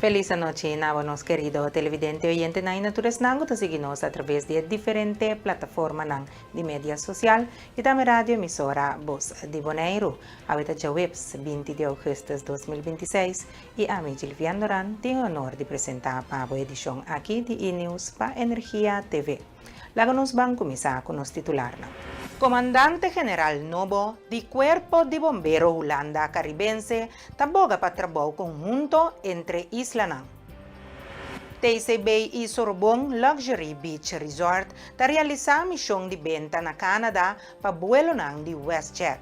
Felis anochi na nos kerido televidente, oyentenan i na tur esnan ku ta sigui nos atraves di e diferente plataformanan di media sosial i tambe radio emisora Bos di Boneiru. Awe ta djaweps 20 di ougùstùs 2026 i ami Gilvian Doran tin e honor di presentá pa bo edishon aki di E-News pa Energia TV. Laga nos ban kuminsá ku nos titularnan. Komandante General nobo di Kuerpo di Bombero Hulanda Karibense ta boga pa trabou konhunto entre islanan. TCB i Sorobon Luxury Beach Resort ta realisá mishon di benta na Canada pa buelonan di WestJet.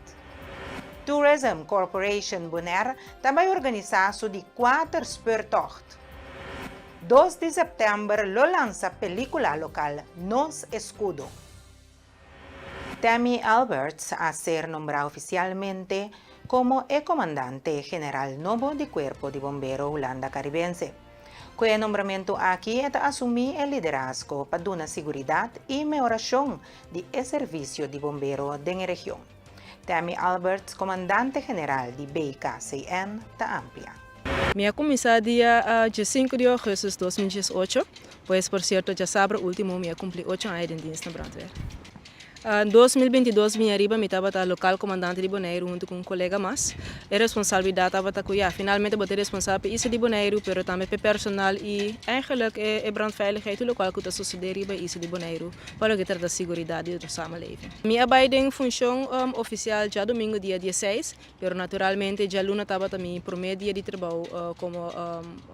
Tourism Corporation Bonaire ta bai organisá su di kuater speurtocht. 2 di sèptèmber lo lansa pelíkula lokal Nos Eskudo. Tammy Alberts a ser nombrá ofisialmente komo e komandante general nobo di Kuerpo di Bombero Hulanda Karibense. Ku e nombramentu aki e ta asumí e liderazgo pa duna siguridat i mehorashon di e servisio di bombero den e region. Tammy Alberts, komandante general di BKCN, ta amplia. Mi a kuminsá dia 5 di ougùstùs 2018, pues por sierto djasabra último mi a kumpli 8 aña den dienst na brandweer. 2022 mi ariba mi tabata lokaal komandante di Boneiru huntu ku un kolega mas. E responsabilidat tabata ku ya, finalmente bo ta responsabel pa e isla di Boneiru, pero tambe pa e personal i eigenlijk e brandveiligheid, tur lokual ku ta sosodé riba e isla di Boneiru pa loke trata siguridat di nos samenleving. Mi a bai den funshon ofisial djadumingu dia 16, pero naturalmente djaluna tabata mi promé dia di trabou komo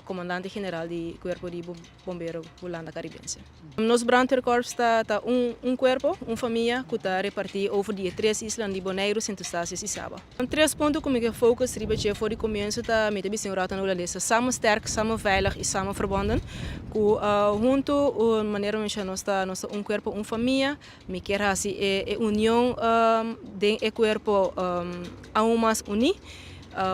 komandante general di Kuerpo di Bombero Hulanda Karibense. Nos brandweerkorps ta un kuerpo, un famia ku ta repartí over di e tres islanan di Boneiru, Sint Eustatius i Saba. Tres punto ku mi ke focus riba dje for di komienso ta mi ta bisa un ròt na hulandes ta samen sterk, samen veilig i samen verbonden. Ku huntu, manera mi menshoná, nos ta un kuerpo, un famia. Mi kier hasi e union den e kuerpo aun mas uní,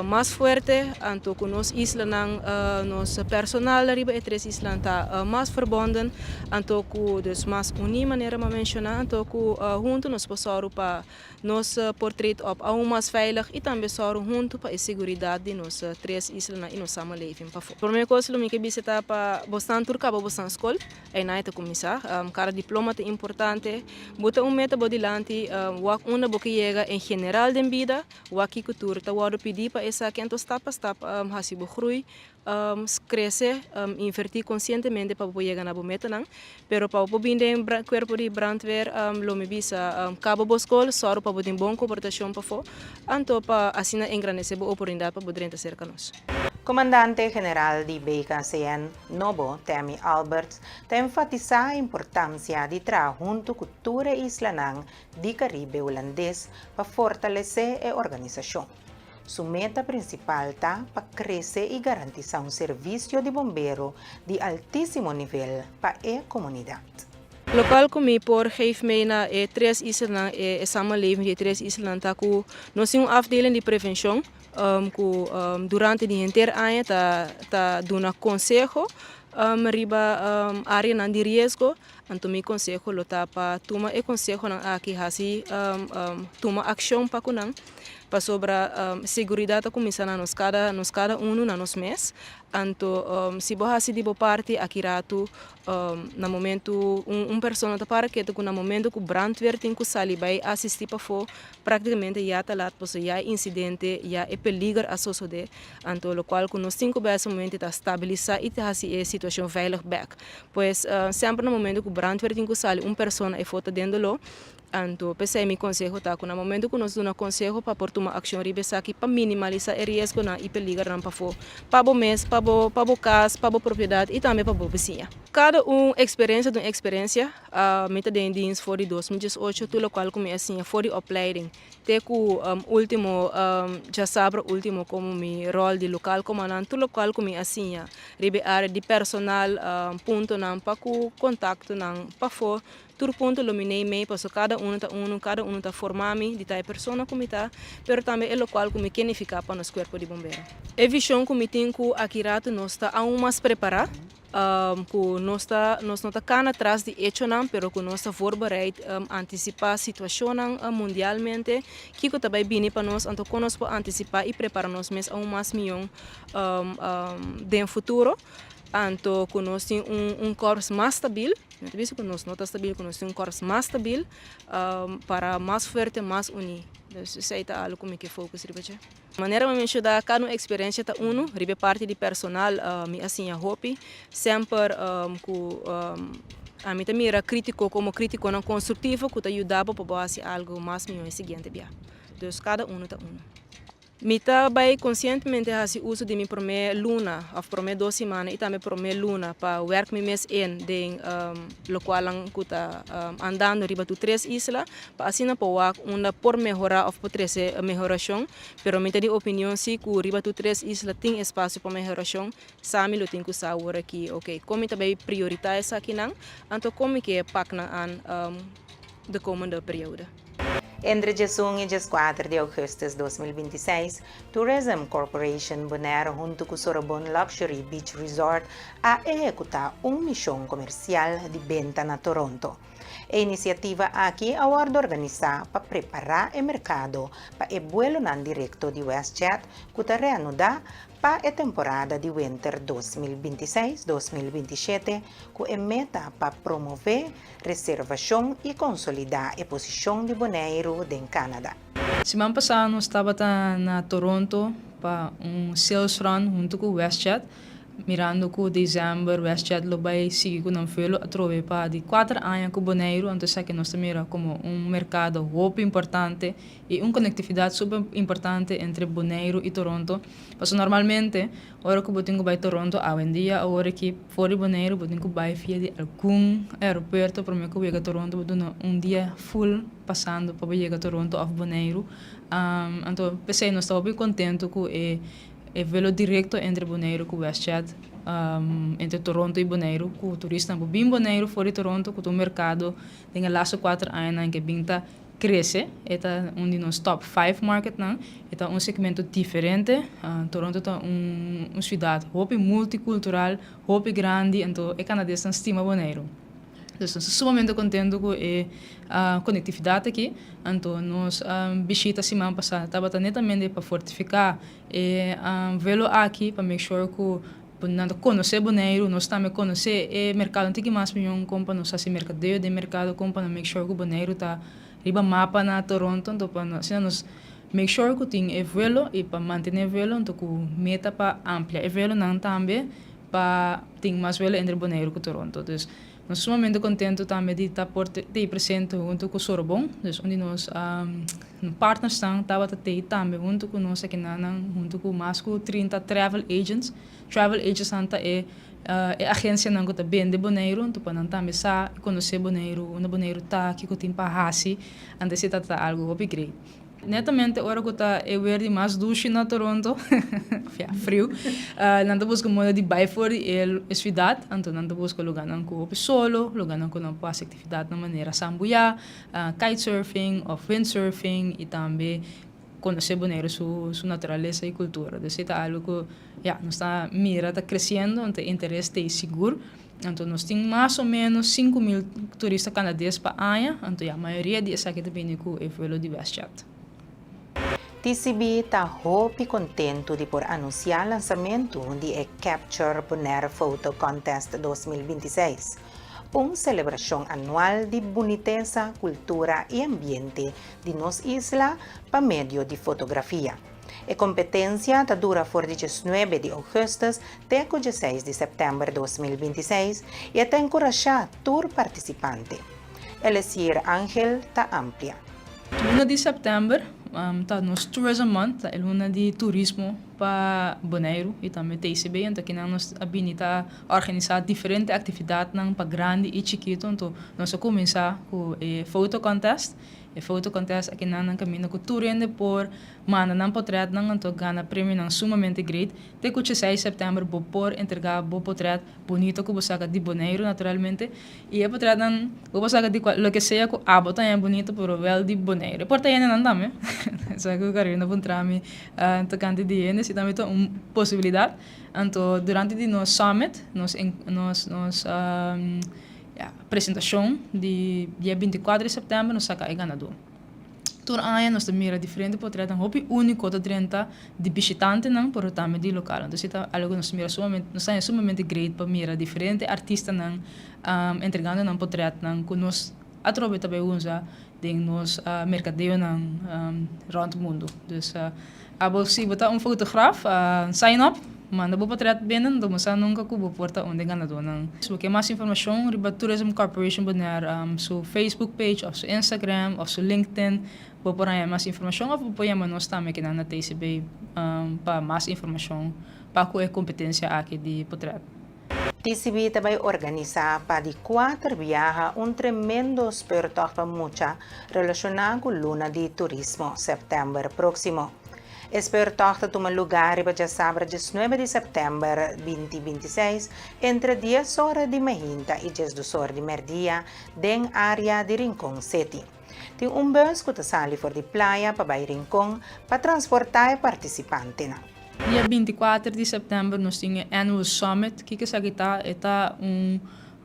mas fuerte, anto ku nos islanan, nos personal riba e tres islanan ta mas verbonden, anto ku dus mas uní manera mi a menshoná, anto ku huntu nos por sòru pa nos por treed op aun mas veilig i tambe sòru huntu pa e seguridat di nos tres islanan i nos samenleving pafó. Promé kos lo mi ke bisa ta pa bosnan tur kaba bosnan skol. Einan e ta kuminsá. Kada diploma ta importante. Bo ta un meta bo dilanti, wak unda bo ke yega en general den bida, wak kiko tur ta wòrdu pidí pa esaki, anto stap pa stap hasi bo grui, krese, invertí konsientemente pa bo por yega na bo metanan. Pero pa bo por bin den kuerpo di brandweer lo mi bisa kaba bo skol, sòru pa bo tin bon komportashon pafó, anto pa asina engrandesé bo oportunidat pa bo drenta serka nos. Komandante General di BKCN nobo, Tammy Alberts, ta enfatisá e importansia di traha huntu ku tur e islanan di Karibe Hulandes pa fortalesé e organisashon. Su meta prinsipal ta pa krese i garantisá un servisio di bombero di altísimo nivel pa e komunidat. Lokual ku mi por geef mee na e tres islanan, e samenleving di e tres islanan ta ku nos tin un afdeling di prevenshon ku durante di henter aña ta duna konseho riba áreanan di riesgo. Anto mi konseho lo ta pa tuma e konsehonan aki hasi tuma akshon pa ku nan pasobra seguridat ta kuminsá na nos kada nos kada unu na nos mes. Anto si bo hasi di bo parti aki ratu na momento un persona ta para ketu ku na momento ku brandweer tin ku sali bai asistí pafó, Práktikamente ya ta lat pasobra ya e insidente, ya e peliger a sosodé, anto lokual ku nos tin ku bes momento ta stabilisá i ta hasi e situashon veilig bèk. Pues semper na momento ku brandweer tin ku sali un persona e for ta den doló, anto p'esei mi konseho ta ku na momento ku nos duna konseho pa por tuma akshon riba esaki pa minimalisá e riesgonan i peligernan pafó, pa bo mes, pa bo pa bo kas, pa bo propiedat i tambe pa bo bisiña. Kada un eksperensia ta un eksperensia. Mi ta den dienst for di 2018, tur lokual ku mi a siña for di opleiding te ku ultimo djasabra ultimo komo mi ròl di lokal komandant, tur lokual ku mi a siña riba e área di personal, puntonan pa ku kontaktonan pafó, tur punto lo mi nei mei pasobra kada unu ta unu, kada unu ta forma mi di ta e persona ku mi ta, pero tambe e lokual ku mi ke nifiká pa nos kuerpo di bombero. E vishon ku mi tin ku aki ratu nos ta aun mas prepará. Ku nos ta nos no ta kana tras di echonan pero ku nos ta voorbereid antisipá situashonnan mundialmente kiko ta bai bini pa nos anto kon nos por antisipá i prepara nos mes aun mas mion den futuro anto ku nos tin un un kòrs mas stabil mi ta bisa ku nos no ta stabil ku nos tin un kòrs mas stabil para mas fuerte mas uní dus esei ta algu ku mi ke focus riba dje. Manera mi menshoná kada un eksperensia ta unu, riba e parti di personal mi a siña hopi. Semper ku ami ta mira krítiko komo krítikonan konstruktivo ku ta yuda bo pa bo hasi algu mas mihó e siguiente bia. Dus kada unu ta unu. Mi ta bai konsientemente hasi uso di mi promé luna òf promé dos simana i tambe promé luna pa wèrk mi mes in den lokualnan ku ta andando riba tur tres isla. Pa asina por wak unda por mehora of por trece mehoracion, pero mi ta di opinion si cu riba tur tres isla tin espacio pa mehoracion, sa mi lo tin cu sa awor aki, ok, con mi ta bay priorita esakinan, anto con mi ke pak nan aan de komende periode. Entre 11 i 14 di augustus 2026, Tourism Corporation Bonaire huntu ku Sorobon Luxury Beach Resort a ehekutá un mishon komersial di benta na Toronto. E inisiativa aki a wòrdu organisá pa prepará e merkado pa e buelonan direkto di WestJet ku ta reanudá pa e temporada di winter 2026, 2027 ku e meta pa promové reservashon i konsolidá e posishon di Boneiru den Canada. Siman pasá nos tabata na Toronto pa un sales run huntu ku WestJet. Mirando ku desèmber WestJet lo bai sigui ku nan vuelo atrobe pa di kuater aña ku Boneiru, anto esaki nos ta mira komo un merkado hopi importante i un konektividat super importante entre Boneiru i Toronto. Pasobra normalmente ora ku bo tin ku bai Toronto awendia awor aki for di Boneiru bo tin ku bai via di algun aeropuerto prome ku bo yega Toronto bo duna un dia full pasando pa bo yega Toronto òf Boneiru. Anto p'esei nos ta hopi kontentu ku e E vuelo direkto entre Boneiru ku WestJet, entre Toronto i Boneiru, ku turistanan por bin Boneiru for di Toronto, ku ta un merkado den e lastu kuater añanan ke bin ta krese. E ta un di nos top five marketnan. E ta un segmento diferente. Toronto ta un siudat hopi multikultural, hopi grandi, anto e kanadesnan stima Boneiru. Dus nos ta sumamente kontentu ku e konektividat aki. Anto nos bishita siman pasá tabata netamente pa fortifiká e vuelo aki, pa make sure ku nan ta konosé Boneiru, nos tambe konosé e merkado un tiki mas mion kon pa nos hasi merkadeo den merkado, kon pa nos make sure ku Boneiru ta riba mapa na Toronto. Anto pa asina nos make sure ku tin e vuelo i pa mantené e vuelo, anto ku meta pa amplia e vuelonan tambe. Pa tin mas welo entre Boneiru ku Toronto. Dus nos sumamente kontentu tambe di ta por tei presente huntu ku Sorobon. Dus un di nos partnersnan tabata tei tambe huntu ku nos akinanan huntu ku mas ku 30 travel agents. Travel agentsnan ta e e agensianan ku ta bende Boneiru, anto pa nan tambe sa i konosé Boneiru, unda Boneiru ta, kiko tin pa hasi. Anto esei tabata algu hopi great. Netamente ora ku ta e weer di mas dushi na Toronto, of ya, friu, nan ta buska moda di bai for di e siudat, anto nan ta buska lugánan ku hopi solo, lugánan ku nan por hasi aktividatnan manera sambuyá, kitesurfing òf windsurfing i tambe konosé Boneiru su su naturalesa i kultura. Dus esei ta algu ku ya, nos ta mira ta kresiendo, anto e interes ta ei sigur. Anto nos tin mas o menos 5000 turista kanades pa aña, anto ya mayoria di esaki ta bini ku e vuelo di WestJet. TCB ta hopi kontentu di por anunsiá lansamentu di e Capture Bonaire Photo Contest 2026, un selebrashon anual di bunitesa, kultura i ambiente di nos isla pa medio di fotografia. E kompetensia ta dura for di 19 di ougùstùs te ku 16 di sèptèmber 2026 i e ta enkurashá tur partisipante. Elesier Angel ta amplia. Luna di sèptèmber ta nos Tourism Month, ta e luna di turismo pa Boneiru i tambe TCB. Anto akinan nos a bini ta organisá diferente aktividatnan pa grandi i chikitu. Anto nos a kuminsá ku e foto contest. E photo contest aki nan nan caminda cu tur hende por manda nan potretnan anto gana premionan sumamente great. Te cu dieseis september bo por entrega bo potret bunito cu bo saca di Boneiru naturalmente y e potretnan bo por saca di cual loke sea cu abo ta haña bunito pero wel di Boneiru. E por ta hendenan tambe. Sa cu Carolina a puntra mi tocante di hende si tambe ta un posibilidad. Anto durante di nos summit nos nos nos ya presentacion di dia binticuatro di september nos saca e ganador. Tur aña nos ta mira diferente potretnan hopi unico ta drenta di bishitantenan pero tambe di local. Entonces ta algo cu nos ta mira sumamente nos ta haña sumamente great pa mira diferente artistanan entregando nan potretnan cu nos atrobe ta bay usa den nos mercadeonan rond mundo. Dus abo si bo ta un fotograaf sign up, manda bo potret binnen, anto bo sa nunca cu bo por ta un den ganadornan. Si bo ke mas informacion riba Tourism Corporation Bonaire su Facebook page of su Instagram of su LinkedIn bo por haña mas informacion of bo por yama nos tambe kinan na TCB pa mas informacion pa cu e competencia aki di potret. TCB ta bai organisá pa di kuater biaha un tremendo speurtocht pa mucha relashoná ku luna di turismo sèptèmber próksimo. E speurtocht ta tuma lugá riba djasabra diesnuebe di sèptèmber binti 26 entre dies ora di mainta i diesdos or di mèrdia den área di Rincon City. Tin un bùs ku ta sali for di playa pa bai Rincon pa transportá e partisipantenan. Dia 24 di sèptèmber nos tin e Annual Summit. Kiko esaki ta? E ta un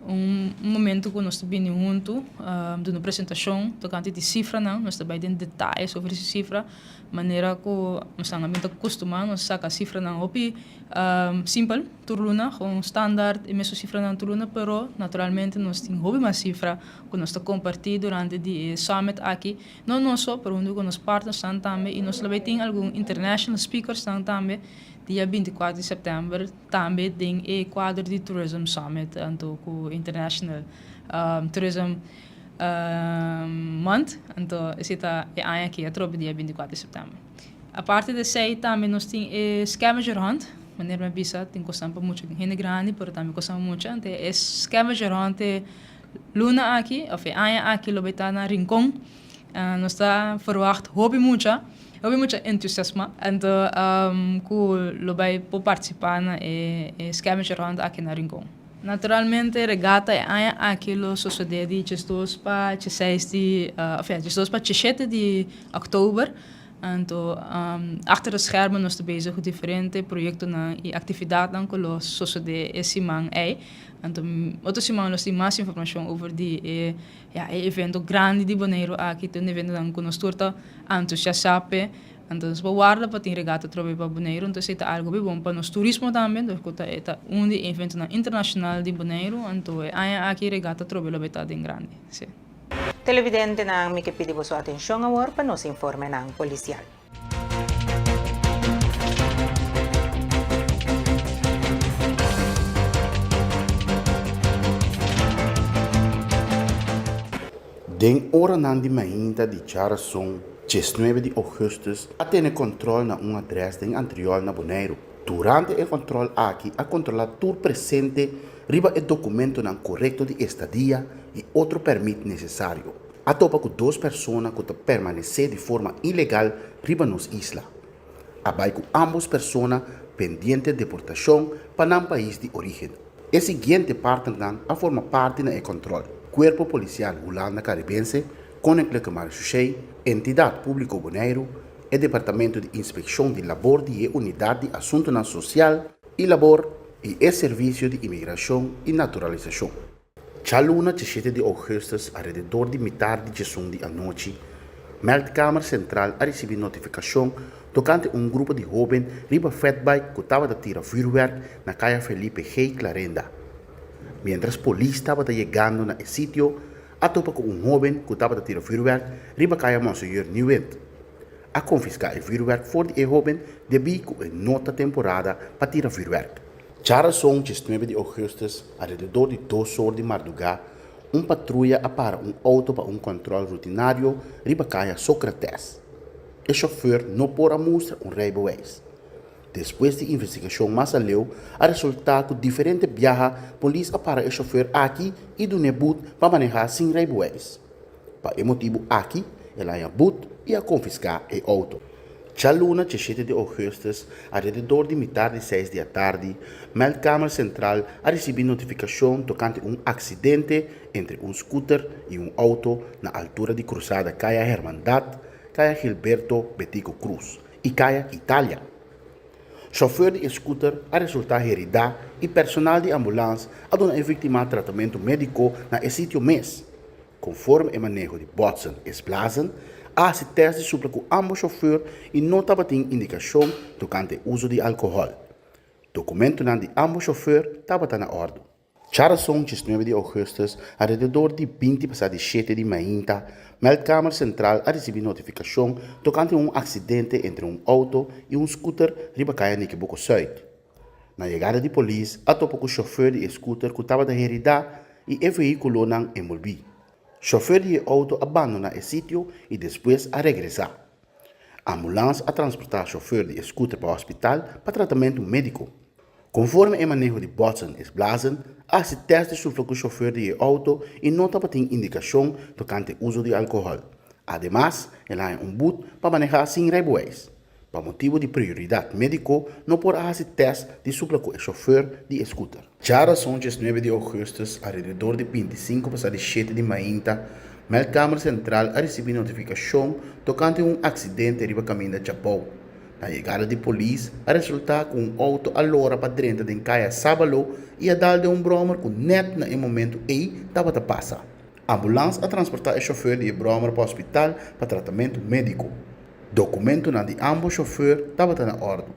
un momento ku nos ta bini huntu duna un presentashon tokante di sifranan. Nos ta bai den detaye sobre e sifra, manera ku nos a bin ta kustumá. Nos saka sifranan hopi simpel tur luna, gewoon standaard e mesun sifranan tur luna, pero naturalmente nos tin hopi mas sifra ku nos ta kompartí durante di e summit aki. No nos so, pero huntu ku nos partnersnan tambe i nos lo bay tin algun international speakersnan tambe dia 24 di sèptèmber tambe den e kuadro di Tourism Summit anto ku International Tourism Month anto esei ta e aña aki atrobe dia 24 di sèptèmber. Aparte di esei tambe nos tin e scavenger hunt, manera mi a bisa tin kosnan pa mucha hende grandi pero tambe kosnan pa mucha anto e scavenger hunt e Luna aki of e aña aki lo bay ta na Rincon. Nos ta verwacht hopi mucha, hopi mucha entusiasma. Anto cu lo bay por participa na e scavenger hunt aki na Rincon. Naturalmente regata e aña aki lo sosode di diesdos pa diesseis di, of ja, diesdos pa diesshete di october. Anto achter de schermen nos ta bezig cu diferente proyectonan y actividadnan cu lo sosode e siman ey. Anto otro siman nos tin mas informashon over di e ya e evento grandi di Boneiru aki. Ta un eventonan ku nos tur ta antusiasá p'e. Anto nos por warda pa tin regata atrobe pa Boneiru. Anto esei ta algu hopi bon pa nos turismo tambe. Anto ku ta e ta un di e eventonan internashonal di Boneiru. Anto e aña aki regata atrobe lo bai ta den grandi. Sí. Televidentenan, mi ke pidi boso atenshon awor pa nos informenan polisial. Den oranan di mainta di djarason 19 di ougùstùs a tene kòntròl na un adrès den Antriol na Boneiru. Durante e kòntròl aki a kontrolá tur presente riba e dokumentonan korekto di estadia i otro pèrmit nesesario. A topa ku dos persona ku ta permanesé di forma ilegal riba nos isla. A bai ku ámbos persona pendiente deportashon pa nan pais di orígen. E siguiente partnernan a forma parti na e kòntròl, Kuerpo Polisial Hulanda Karibense, Koninklijke Marechaussee, Entidat Públiko Boneiru, e Departamento di Inspekshon di Labor di e Unidat di Asuntunan Sosial i Labor i e Servisio di Imigrashon i Naturalisashon. Djaluna 17 di ougùstùs alrededor di mitar di djesun di anochi, Meldkamer Sentral a risibí notifikashon tokante un grupo di hóben riba fatbike ku tabata tira vürwèrk na Kaya Felipe G. Clarenda. Miéntras polis tabata yegando na e sitio, a topa ku un hóben ku tabata tira vürwèrk riba Kaya Monseigneur Nieuwind. A konfiská e vürwèrk for di e hóben debí ku e no ta temporada pa tira vürwèrk. Djarason 19 di ougùstùs, alrededor di dos or di mardugá, un patruya a para un outo pa un kòntròl rutinario riba kaya Sócrates. E shofèr no por a mustra un rijbewijs. Despues di investigashon mas aleu, a resultá ku diferente biaha polis a para e shofèr aki i dun'é but pa manehá sin rijbewijs. Pa e motibu aki, El a haña but i a konfiská e outo. Djaluna 17 di ougùstùs, alrededor di mitar di seis di atardi, Meldkamer Sentral a risibí notifikashon tokante un aksidente entre un skuter i un outo na altura di krusada Kaya Hermandad, Kaya Gilberto Betico Croes i Kaya Italia. Shòfer di e skuter a resultá heridá i personal di ambulans a duna e víktima tratamentu médiko na e sitio mes. Konforme e maneho di Botsen es Blazen, a hasi tèst di supla ku ambos shofùr i no tabatin indikashon tokante uso di alkohòl. Dokumentunan di ambos shofùr tabata na òrdu. Djarason 19 di ougùstùs, alrededor di 20 pasá di shete di mainta, Meldkamer Sentral a risibí notifikashon tokante un aksidente entre un outo i un skuter riba kaya Nikiboko Sùit. Na yegada di polis a topa ku shofùr di e skuter ku tabata heridá i e vehíkulonan enbolbí. Shofùr di e outo a bandoná e sitio i despues a regresá. Ambulans a transportá shofùr di e skuter pa hospital pa tratamentu médiko. Konforme e maneho di botsen es blazen, a hasi tèst di sufla ku shofùr di e outo i no tabatin indikashon tokante uso di alkohòl. Ademas, el haña un but pa manehá sin reibeweis. Pa motibu di prioridat médiko no por a hasi tèst di supla ku e shofèr di e skuter. Djarason 19 di ougùstùs alrededor di 25 pasá di shete di mainta, Meldkamer Sentral a risibí notifikashon tokante un aksidente riba kaminda Djabou. Na yegada di polis a resultá ku un outo a lora pa drenta den kaya Sábalo i a dal den un bròmer ku nèt na e momentu ei tabata pasa. Ambulans a transportá e shofèr di e bròmer pa hospital pa tratamentu médiko. Dokumentunan di ámbos shofèr tabata na òrdu.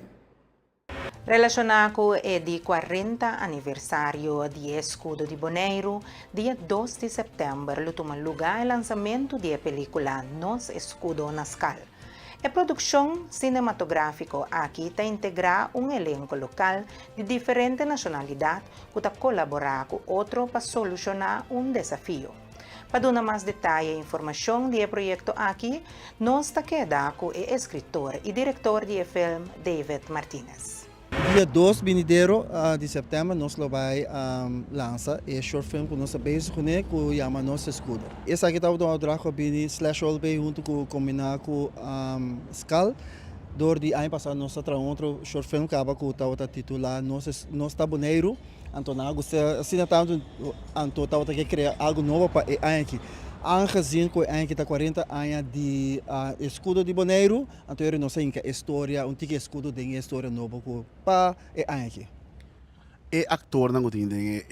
Relashoná ku e di 40 aniversario di e Eskudo di Boneiru, dia 2 di sèptèmber lo tuma lugá e lansamentu di e pelíkula Nos Eskudo na Skal. E produkshon sinematográfiko aki ta integrá un elenko lokal di diferente nashonalidat ku ta kolaborá ku otro pa solushoná un desafio. Pa duna mas detaye i informashon di e proyekto aki, nos ta keda ku e eskritor i direktor di e film, David Martinez. Dia 2 binidero di sèptèmber nos lo bai lansa e short film ku nos ta bezig kuné ku yama Nos Eskudo. Esaki tabata un opdracht ku a bini Slash All Bay huntu ku kombiná ku Skal. Dor di aña pasá nos a traha un otro short film kaba ku tabata titulá Nos Nos ta Boneiru. Anto nan a gusta asina tantu, anto tabata ke krea algu nobo pa e aña aki. Aangezien ku e aña aki ta 40 aña di Eskudo di Boneiru, anto eri nos a hinka e storia, un tiki eskudo den e storia nobo ku pa e aña aki. E aktornan ku tin den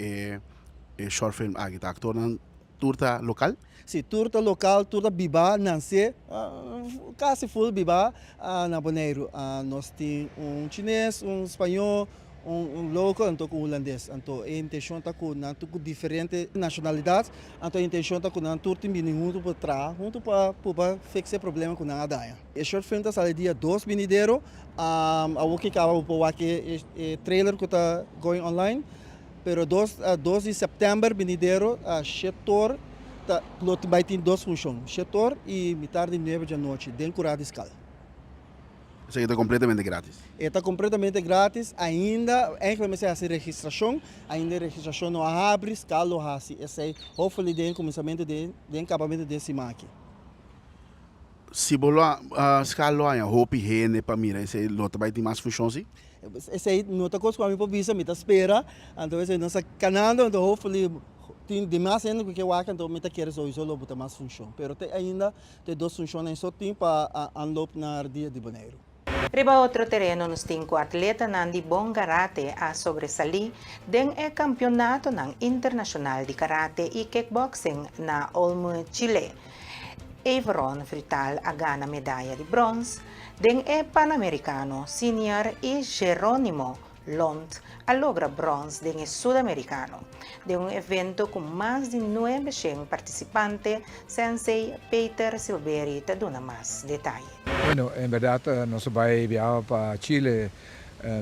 e short film aki ta aktornan tur ta lokal? Si, tur ta lokal, tur ta biba, nanse, kasi ful biba na Boneiru. Nos tin un chines, un spañó, un loko anto ku un hulandes. Anto e intenshon ta ku nan tur ku diferente nashonalidat, anto e intenshon ta ku nan tur tin bini huntu pa traha huntu pa purba fix e problema ku nan a daña. E short film ta sali dia 2 binidero. Awor ke kaba bo por wak e trailer ku ta going online. Pero 2 di sèptèmber binidero shetor ta lo bai tin dos funshon, shetor i mitar di nuebe djanochi den Kurá di Skal. Esaki ta kompletamente gratis? E ta kompletamente gratis, ainda eigenlijk mester hasi registrashon, ainda e registrashon no a habri, Skal lo hasi esei hopefully den kuminsamentu den den kabamentu den siman aki. Si bo lo a Skal lo haña hopi hende pa mira esei lo ta bai tin mas funshon si? Esei no ta kos ku ami por bisa, mi ta spera, anto esei nos ta kanando, anto hopefully tin demas hende ku ke wak, anto mi ta kere souiso lo bo ta mas funshon. Pero te ainda te dos funshonnan so tin pa aanloop naar Dia di Boneiru. Riba otro tereno nos tin ku atletanan di bon karate a sobresalí den e kampionatonan internashonal di karate i kickboxing na Olmué, Chile. Everon Frutal a gana medaya di brons den e Panamericano Senior i Geronimo Lont a logra brons den e Sudamericano. Den un evento ku mas di 900 partisipante, Sensei Peter Silveri ta duna mas detaye. Bueno, en berdad nos a bai biaha pa Chile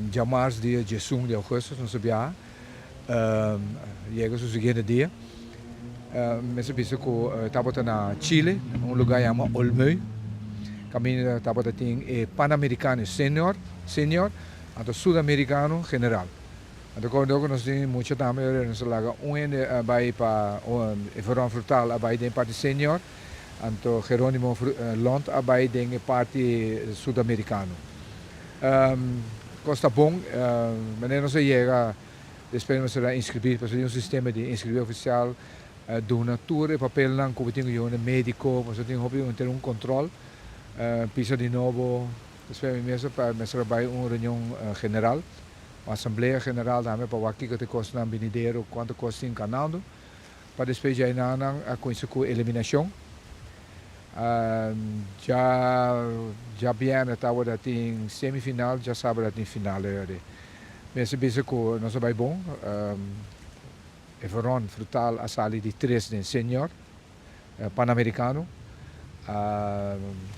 djamars dia 11 di augustus nos a biaha, yega su siguiente dia. Mester bisa ku tabata na Chile, un lugar yama Olmué, kaminda tabata tin e Panamericano Senior, Senior, anto Sudamericano General. Anto kondo ku nos tin mucha tambe nos a laga un hende bai pa, Veron Frutal a bai den parti Senior. Anto Geronimo Lont a bai den e parti Sudamericano. Cos ta bon, manera nos a yega despues nos a inscribi, pasobra tin un sistema di inscribi oficial, duna tur e papelnan cu bo tin cu yega medico, pasobra tin hopi tin un control, pisa di nobo, despues mi mes a mester a bai un reunion general, un asamblea general tambe pa wak kico ta e cosnan binidero, cuanto cos tin canando. Pa despues dja enanan a cuminsa cu eliminacion. Dja djabierne tabata tin semifinal, djasabra tin final. Mester bisa cu nos a bay bon. Everon Frutal a sali di tres den senior Panamericano.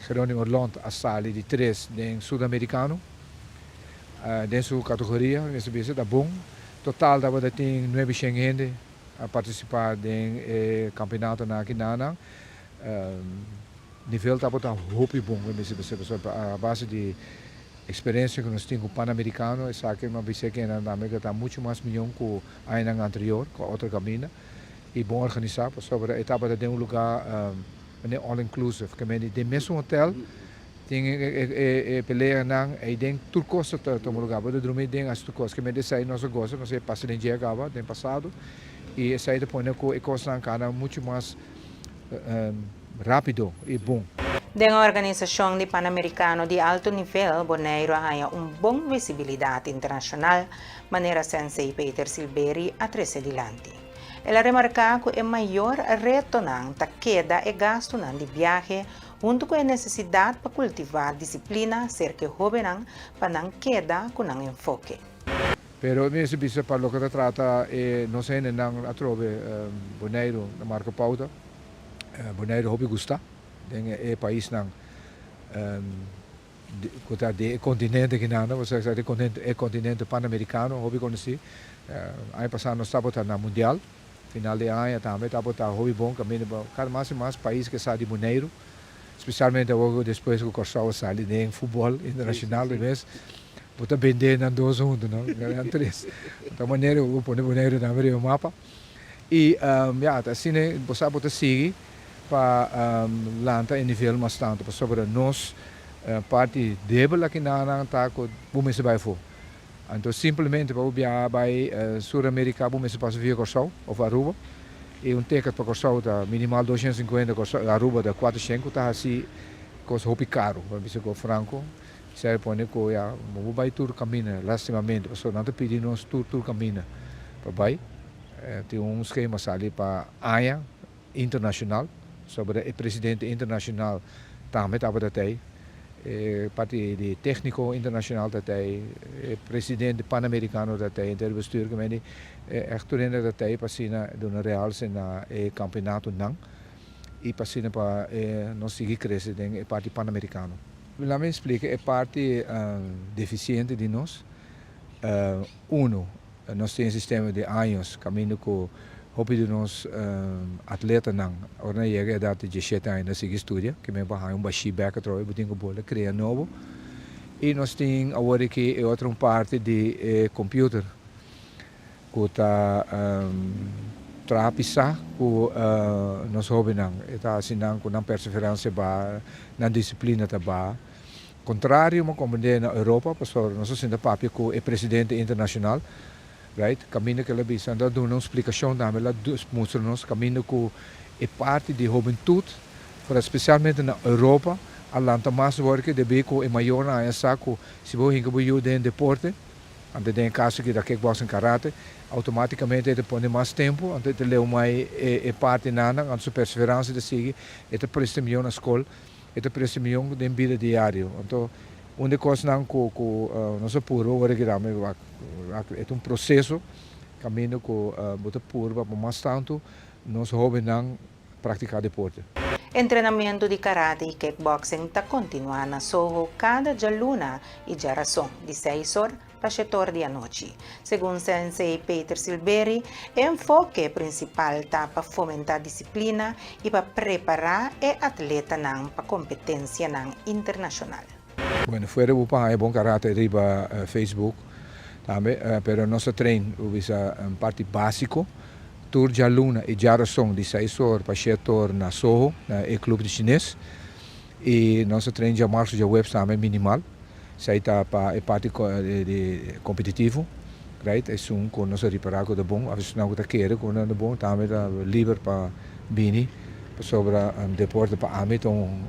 Geronimo Lont a sali di tres den Sudamericano. Den su categoria, mester bisa ta bon. Total tabata tin nuebe shen hende a partisipá den e kampionatonan aki na nan. Nivel tabata hopi bon mi mester bisa pasobra a base di eksperensia ku nos tin ku Panamerikano esaki mi a bisa ke nan tambe ta muchu mas mion ku añanan anterior ku otro kaminda i bon organisá pasobra e tabata den un lugá manera all inclusive ke mende den mesun hotel Tin e peleanan ei den tur kos ta tuma lugar. Bo ta drumi den hasi tur kos. Ke mester esei nos a gosa, nos a pasa den dje kaba den pasado i esei ta pone ku e kosnan kana muchu mas rapido i bon. Den organisashon di Panamerikano di alto nivel, Boneiru a haña un bon visibilidat internashonal, manera Sensei Peter Silberi a trese dilanti. El a remarká ku e mayor retonan ta keda e gastunan di biahe Huntu ku e nesesidat pa kultivá disiplina serka e hóbennan pa nan keda ku nan enfoke. Pero mi mester bisa pa loke ta trata e nos hendenan atrobe Boneiru na marka pouta. Boneiru hopi gusta den e paisnan ku ta di e kontinente kinan, pasobra e kontinente panamerikano hopi konosí. Aña pasá nos tabata na mundial. Final di aña tambe tabata hopi bon kaminda pa kada mas i mas pais ke sa di Boneiru, spesialmente awor ku despues ku Kòrsou a sali den futbòl internashonal di mes, bo ta bende nan dos huntu no, nan tres. Ta manera ku bo pone Boneiru tambe riba mapa. I ya, ta asina bo sa bo ta sigui pa lanta e nivel mas tantu pasobra nos parti debel akinan ta ku bo mester bai afó. Anto simplemente pa bo biaha bai Sur America bo mester pasa via Kòrsou òf Aruba i un ticket pa Kòrsou ta minimal 250 Aruba ta 400 ku ta hasi kos hopi karu pa bisa ku franko esei a pone ku ya bo bai tur kaminda lastimamente pasobra nan ta pidi nos tur tur kaminda pa bai tin un skema sali pa aña internashonal sobra e presidente internashonal tambe tabata tei, e parti di tekniko internashonal ta tei, e presidente panamerikano ta tei, henter bestuur kemende ègt tur hende ta tei pa asina duna realse na e kampeonatonan i pa asina pa nos sigui krese den e parti panamerikano. Laat mi splika e parti defisiente di nos. Uno, nos tin e sistema di años kaminda ku hopi di nos atletanan ora nan yega e edat di diesshete aña nan sigui studia, ke men por haña un bashí bèk atrobe bo tin ku bolbe krea nobo. I nos tin awor aki e otro un parti di e computer ku ta traha pisá ku nos hóbennan. E ta hasi nan ku nan perseveransia baha, nan disiplina ta baha. Contrario mo comprende na Europa, pasobra nos a sinta papia cu e presidente internacional, right, caminda cu el a bisa, anto a duna un splicacion tambe, el a mustra nos caminda cu e parti di hobentud, pero specialmente na Europa, a lanta mas worke debi cu e mayornan a sa cu si bo hinca bo yu den deporte, anto den e caso aki ta kickboxing, karate, automaticamente e ta pone mas tempo, anto e ta leu mai e parti nan, anto su perseverancia ta sigui, e ta presta miyo na scol. E ta presta mion den bida diario. Anto un di kosnan ku ku nos a purba ora ki dame wak e ta un proseso kaminda ku bo ta purba pa mas tantu nos hobennan praktiká deporte. Entrenamentu di karate i kickboxing ta kontinuá na Soho kada djaluna i djarason di seis or pa shetor di anochi. Segun Sensei Peter Silberi, e enfoke prinsipal ta pa fomentá disiplina i pa prepará e atletanan pa kompetensianan internashonal. Bueno, fuera bo pa haña bon karate riba Facebook tambe, pero nos ta train, bo bisa, un parti básiko. Tur djaluna i djarason di seis or pa shete or na Soho, na e club di chines. I nos ta train djamars ku djaweps tambe minimal. Esei ta pa e parti di kompetitivo, right? Esun ku nos a ripará ku ta bon, òf esunnan ku ta kere ku nan ta bon tambe ta liber pa bini, pasobra deporte pa ami ta un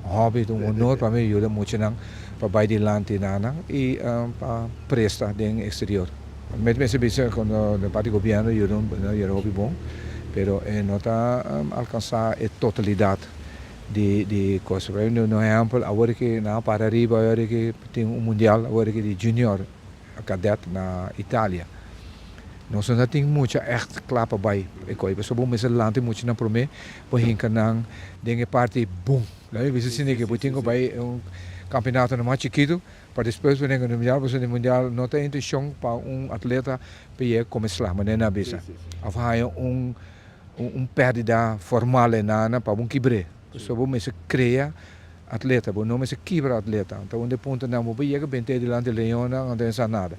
hobby, ta un honor pa mi yuda muchanan pa bai dilanti na nan i pa presta den eksterior. Mi ta mester bisa ku den parti gobièrnu yuda yuda hopi bon, pero e no ta alkansá e totalidat di di kos. Por ehèmpel, awor ki nan a para ariba, awor ki tin un mundial awor ki di junior kadet na Italia. Nos no ta tin mucha ègt kla pa bai e koi, pasobra bo mester lanta e muchanan promé bo hinka nan den e parti bon. Laat mi bisa asina ke bo tin ku bai un kampionatonan mas chikitu pa despues bo nenga mundial, pasobra den mundial no ta e intenshon pa un atleta pa yega kome sla, manera nan a bisa, òf haña un un pèrdida formal e nana pa bo kibr'é. Pasobra bo mester krea atleta, bo no mester kibra atleta. Anto un di e puntonan bo por yega bent'é dilanti leonnan anto e no sa nada.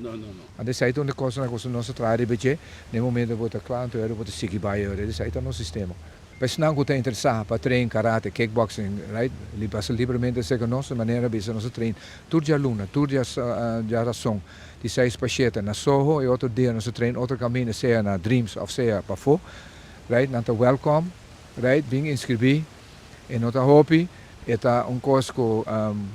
Anto esei ta un di e kosnan ku nos ta traha riba dje, na e momento bo ta kla anto bo ta sigui bai ora. Esei ta nos sistema. Pa esnan ku ta interesá pa train karate, kickboxing, right, li pasa libremente serka nos, di manera bisa nos ta train tur djaluna, tur djarason di seis pa shete na Soho y otro dia nos ta train otro caminda sea na Dreams of sea pafó, right, nan ta welcome, right, bin inscribi, e no ta hopi, e ta un cos cu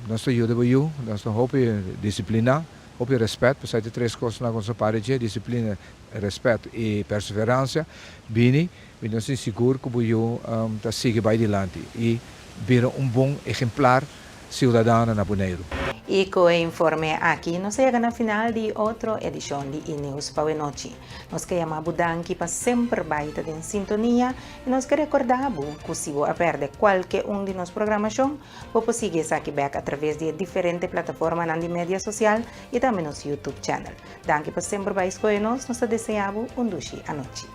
nos ta yuda bo yu, nos ta hopi disciplina, hopi respet, pasobra e tres cosnan cu nos ta para dje, disciplina, respet y perseverancia, bini, mi nos tin sigur cu bo yu ta sigui bay dilanti y bira un bon ejemplar siudadano na Boneiru. I ku e informe aki nos a yega na final di otro edishon di E-News pa wenochi. Nos ke yama bo danki pa semper bai ta den sintonia i nos ke rekordá bo ku si bo a pèrdè kualke un di nos programashon, bo por sigui esaki bèk atraves di e diferente plataformanan di media sosial i tambe nos YouTube channel. Danki pa semper bai skohe nos, nos ta deseá bo un dushi anochi.